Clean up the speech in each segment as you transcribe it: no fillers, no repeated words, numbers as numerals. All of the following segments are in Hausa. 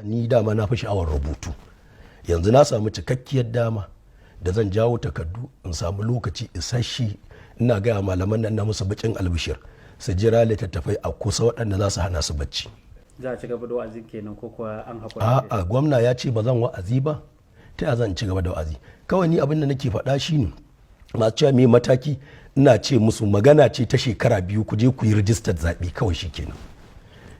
Ni dama na fi sha'awar rubutu. Yanzu na samu cikakkiyar dama da zan jawo takardu in samu lokaci isasshe. Ina gaya malaman nan, na musu bakin albishir, su jira littattafai a kusa waɗanda za su hana su bacci. Za a ci gaba da wa'azin kenan ko kuwa an haƙura? A'a, gwamna ya ce ba zan wa'azi ba, ta ya zan ci gaba da wa'azi? Kawai ni abin da nake faɗa shine, masu cewa me mataki, ina ce musu magana ce ta shekara 2, ku je ku yi rijistar zaɓe kawai, shi kenan.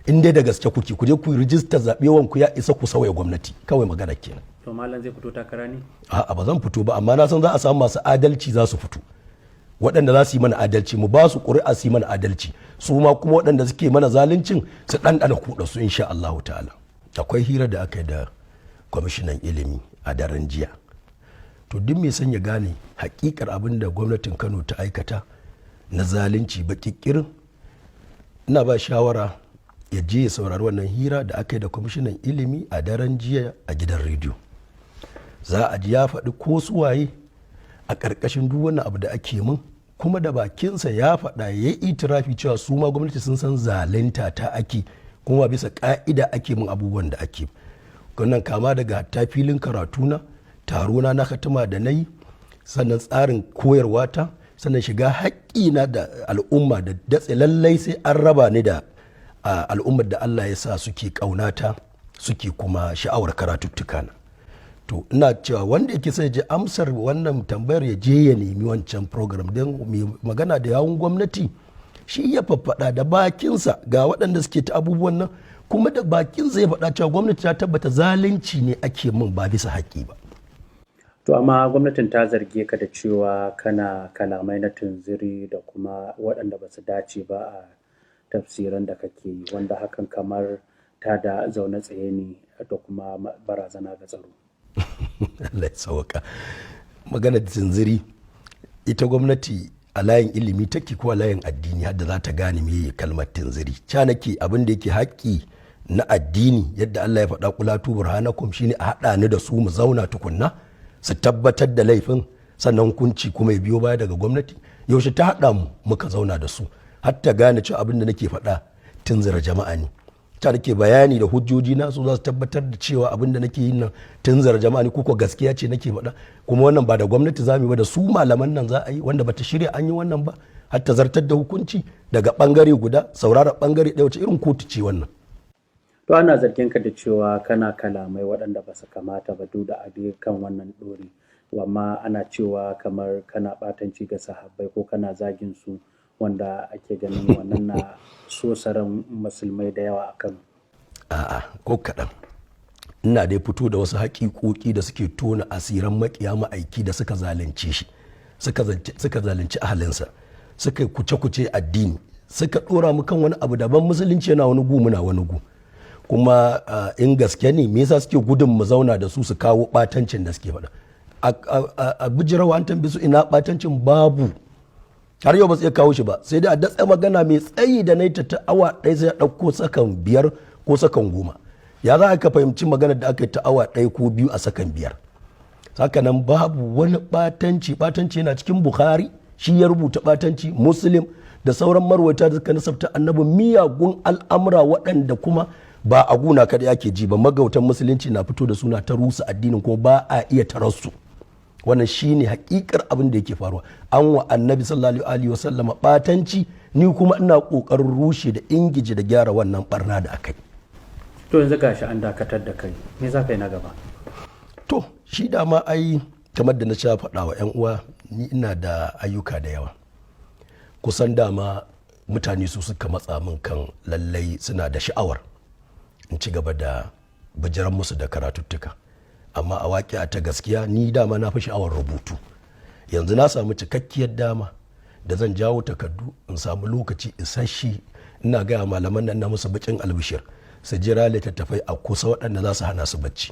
In dai da gaske kuke, ku je ku yi rijistar zaɓe, wanku ya isa ku sauya gwamnati, kawai magana kenan. To malam zai fito takara ne? A'a, ba zan fito ba, amma na san za a samu masu adalci za su fito, waɗanda za su yi mana adalci, mu ba su ƙuri'a su yi mana adalci, su ma kuma waɗanda suke mana zaluncin su ɗanɗana kuɗa su, insha Allahu ta'ala. Akwai hira da aka yi da kwamishinan ilimi a daren jiya. To duk mai son ya gane hakikar abin da gwamnatin Kano ta aikata na zalunci baƙiƙirin, ina ba shawara ya je ya saurari wannan hira da aka yi da kwamishinan ilimi a daren jiya a gidan rediyo. Za a ji ya faɗi ko suwaye a ƙarƙashin duk wannan abu da ake mun, kuma da bakinsa ya faɗa, ya yi itirafi cewa su ma gwamnati sun san zalunta ta ake, kuma bisa ƙa'ida ake mun abubuwan da ake wannan, kama daga hatta filin karatuna, tarona na khatima da na yi, sannan tsarin koyarwa ta, sannan shiga haƙƙina da al'umma da datse lallai sai an raba ni da al'ummar da Allah ya sa suke ƙaunata, suke kuma sha'awar karatuttuka na. To ina cewa wanda yake sai ji amsar wannan tambayar ya je ya nemi wancan program, don mai magana da yawun gwamnati shi ya faffaɗa da bakinsa ga waɗanda suke ta abubuwan nan, kuma da bakinsa ya faɗa cewa gwamnati ta tabbata zalunci ne ake min ba bisa haƙƙi ba. To amma gwamnatin ta zarge ka da cewa kana kalamai na tunziri da kuma waɗanda ba su dace ba a tafsiran da kake yi, wanda hakan kamar ta da zaune tsaye ne da kuma barazana ga tsaro. Allah ya sauka. Magana tunziri, ita gwamnati a layin ilimi take ko a layin addini har da za ta gane me kalmar tunziri? Ca nake abin da yake haƙƙi na addini, yadda Allah ya faɗa, "Qul hatu burhanakum", shine a haɗa ni da su mu zauna tukunna su tabbatar da laifin, sannan hukunci kuma ya biyo baya daga gwamnati. Yaushe ta haɗa mu muka zauna da su har ta gane cewa abin da nake faɗa tunzira jama'a ne? Ta nake bayani da hujjoji na, su za su tabbatar da cewa abin da nake yin nan tunzira jama'a ne ko gaskiya ce nake faɗa. Kuma wannan ba da gwamnati za mu yi ba, da su malaman nan za a yi, wanda bata shirya an yi wannan ba har ta zartar da hukunci daga bangare guda, saurara bangare ɗaya. Wace irin kotu ce wannan? To ana zargin ka da cewa kana kalamai waɗanda ba su kamata ba, duk da abi kan wannan ɗori, amma ana cewa kamar kana ɓatanci ga sahabbai ko kana zagin su, wanda ake ganin wannan na sosaran musulmai da yawa a Kano. A'a, ko kaɗan. Ina dai fito da wasu haƙiƙoƙi da suke tona asiran maƙiya ma'aiki da suka zalunce shi, suka zalunci ahalinsa, suka kuce-kuce addini, suka ɗora mu kan wani abu daban. Musulunci yana wani gu, muna wani gu. Kuma in gaske ne, me yasa suke gudun mu zauna da su su kawo ɓatancin da suke faɗa? A bijirawa an tambaye su ina ɓatancin, babu, har yau ba su iya kawo shi ba, sai dai a datse magana mai tsayi da na ta awa 1, sai a ɗauko sakan 5 ko sakan 10. Ya za ka fahimci maganar da aka yi ta awa 1 ko 2 a sakan 5? Haka nan babu wani ɓatanci. Ɓatanci yana cikin Bukhari, shi ya rubuta ɓatanci, Muslim da sauran marwaita da suka nasabta Annabi miyagun al'amura, waɗanda kuma ba a guna kada ake ji ba, magautan musulunci na fito da suna ta rusa addinin, kuma ba a iya tararsu. Wannan shine hakikar abin da yake faruwa. An wa Annabi sallallahu alaihi wasallam batanci, ni kuma ina kokarin rushe da ingije da gyara wannan barna da aka yi. To yanzu gashi an dakatar da kai, me za ka yi na gaba? To shi dama ai kamar da na sha faɗa wa 'yan uwa, ni ina da ayyuka da yawa. Kusan dama mutane su suka matsa min kan lallai suna da sha'awar in ci gaba da bijiran musu da karatuttuka, amma a waƙi ta gaskiya ni dama na fi sha'awar rubutu. Yanzu na samu cikakkiyar dama da zan jawo takardu in samu lokaci isasshe. Ina gaya malaman nan, na musu bakin albishir, su jira littattafai a kusa waɗanda za su hana su bacci.